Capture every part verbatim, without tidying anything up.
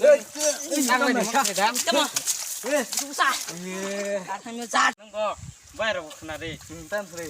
Ei, ei, Ang le nang kha. Tamo. Eh. Susa. Eh. Kathang yo jat. Nang bo bai rok khna re. Hmm, tan sre.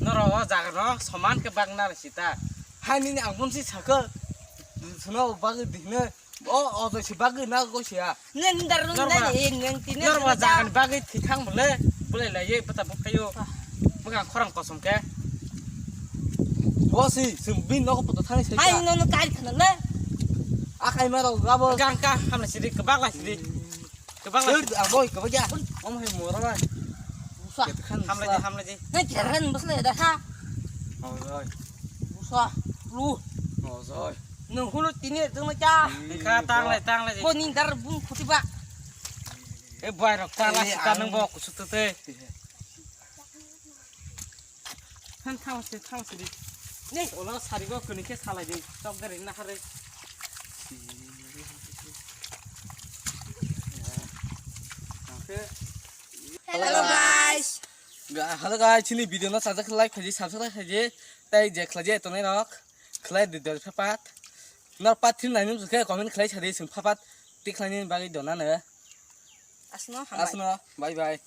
Noro o jaga no soman ke bag na sita. Hai nini ang pun si saka. Suno bag dihne. O, o, to si bagwi na go siya. Neng dar nung Norma. Na, eh, neng tini Norma nung jagan bagwi thithang bole, bole la ye bata bukhayo. Ah. Bukan khorang kosom ke. Bo si, sum bin no ko poto thani sai. Hai, no, no, kai khana le. Akai ma ro gabo. Gang ka, hamla sidi, kebak la sidi. Kebak la. Sir, ah, boy, kebak ya. Om hai mora la. Busa. Hamla di, hamla di. Neng keren bus le dah ha. Oh, boy. Busa, lu. Oh, boy. Nung hulu tini tungma cha. Kha tang lai, tang lai. Bo ning dar bung khuti ba. E bai rok ta la. Ini sita ang nang bo kusuk te te. Than thang se, thang se di. Nei, ola sari go kuni ke salai di. Chok gari na hare. Hello, guys. Ga-, hello, guys, chini video no sajak like khaji, subscribe khaji. Tai je khlaje tonai rok. Khlai di dol phapat. Nor part three nainwi khe comment khlai sadi, sung phapat tik khlaini bagwi donano. Asno hambai. Asno, bye bye.